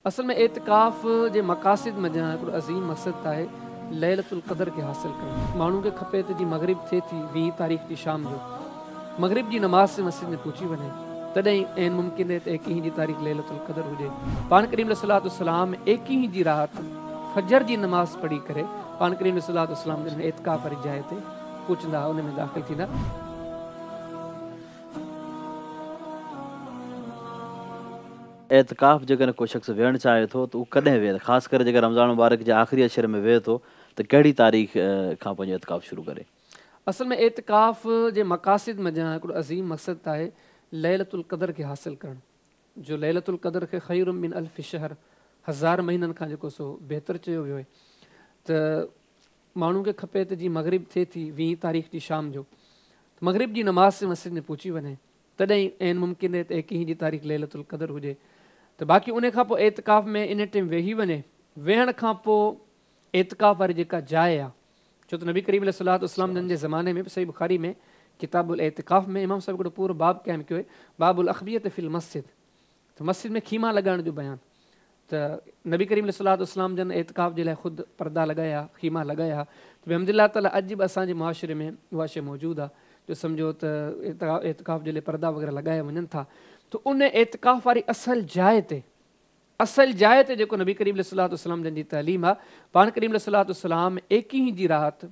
اصل ۾ اعتڪاف جي مقاصد منجهان هڪڙو عظيم مقصد ته آهي ليلة القدر کي حاصل ڪرڻ. ماڻهو کي کپي ته جي مغرب ٿئي ٿي ويهين تاريخ جي شام جو مغرب جي نماز تي مسجد ۾ پهچي وڃي تڏهن ئي عين ممڪن آهي ته ايڪيهين جي تاريخ ليلة القدر هجي. پاڻ ڪريم عليه الصلوة والسلام ايڪيهين جي رات فجر جي نماز پڙهي ڪري پاڻ ڪريم عليه الصلوة والسلام جن اعتڪاف واري جاء تي پهچندا ها ان ۾ داخل ٿيندا. اعتڪاف جيڪڏهن ڪو شخص ويهڻ چاهي ٿو ته اهو ڪڏهن ويهي خاص ڪري جيڪڏهن رمضان مبارڪ جي آخري عشري ۾ ويهي ٿو ته ڪهڙي تاريخ کان پنهنجو اعتڪاف شروع ڪري؟ اصل ۾ اعتڪاف جي مقاصد منجهان هڪڙو عظيم مقصد ته آهي ليلة القدر کي حاصل ڪرڻ جو ليلة القدر کي خير من الف شهر هزار مهينن کان جيڪو سو بهتر چيو ويو آهي ته ماڻهو کي کپي ته جي مغرب ٿئي ٿي ويهين تاريخ جي شام جو ته مغرب جي نماز تي مسجد ۾ پهچي وڃي تڏهن ئي عين ممڪن آهي ته ايڪيهين جي تاريخ ليلة القدر هجي ته باقي ان کان پوء اعتڪاف ۾ ان ٽيم ويهي وڃي، ويهڻ کان پوء اعتڪاف واري جيڪا جاء آهي ڇو ته نبي ڪريم عليه الصلوة والسلام جن جي زماني ۾ به صحيح بخاري ۾ ڪتاب الاعتڪاف ۾ امام صاحب هڪڙو پورو باب قائم ڪيو آهي باب الاخبية في المسجد ته مسجد ۾ خيما لڳائڻ جو بيان ته نبي ڪريم عليه الصلوة والسلام جن اعتڪاف جي لاء خود پردا لڳايا، خيما لڳايا ته بحمد الله تعالٰي اڄ به اسان جي معاشري ۾ اها شيء موجود آهي جو سمجهو ته اعتڪاف جي لاء پردا وغيره لڳايا وڃن ٿا ته ان اعتڪاف واري اصل جاء تي اصل جاء تي جيڪو نبي ڪريم عليه الصلوة والسلام جن جي تعليم آهي پاڻ ڪريم عليه الصلوة والسلام ايڪيهين جي رات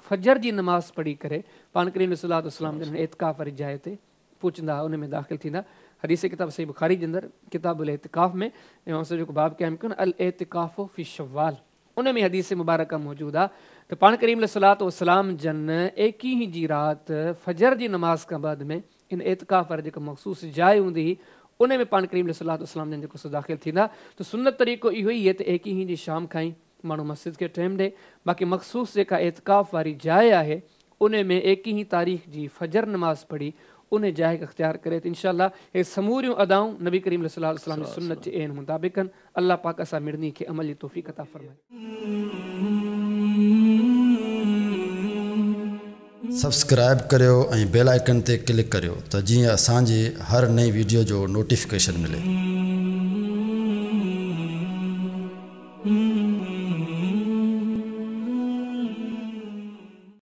فجر جي نماز پڙهي ڪري پاڻ ڪريم عليه الصلوة والسلام جن اعتڪاف واري جاء تي پهچندا ها ان ۾ داخل ٿيندا حديث ڪتاب صحيح بخاري جي اندر ڪتاب الاعتڪاف ۾ امام صاحب جيڪو باب قائم ڪيو نه الاعتڪاف في شوال ان ۾ حديث مبارڪه موجود آ ته پاڻ ڪريم عليه الصلوة والسلام جن ايڪيهين جي رات فجر جي نماز کان بعد ۾ ان اعتڪاف واري جيڪا مخصوص جاء هوندي هئي ان ۾ پاڻ ڪريم عليه الصلوة والسلام جن جيڪو سو داخل ٿيندا ته سنت طريقو اهو ئي آهي ته ايڪيهين جي شام کان ئي ماڻهو مسجد کي ٽيم ڏي باقي مخصوص جيڪا اعتڪاف واري جاء آهي ان ۾ ايڪيهين تاريخ جي فجر نماز پڙهي ان جاء کي اختيار ڪري ته انشاء الله هي سموريون ادائون نبي ڪريم عليه الصلوة والسلام جي سنت جي عين مطابق آهن الله پاڪ اسان مڙني کي عمل جي توفيق عطا فرمائي. سبسڪرائيب ڪريو ۽ بيل آئيڪن تي ڪلڪ ڪريو ته جيئن اسان جي هر نئين ويڊيو جو نوٽيفڪيشن ملي.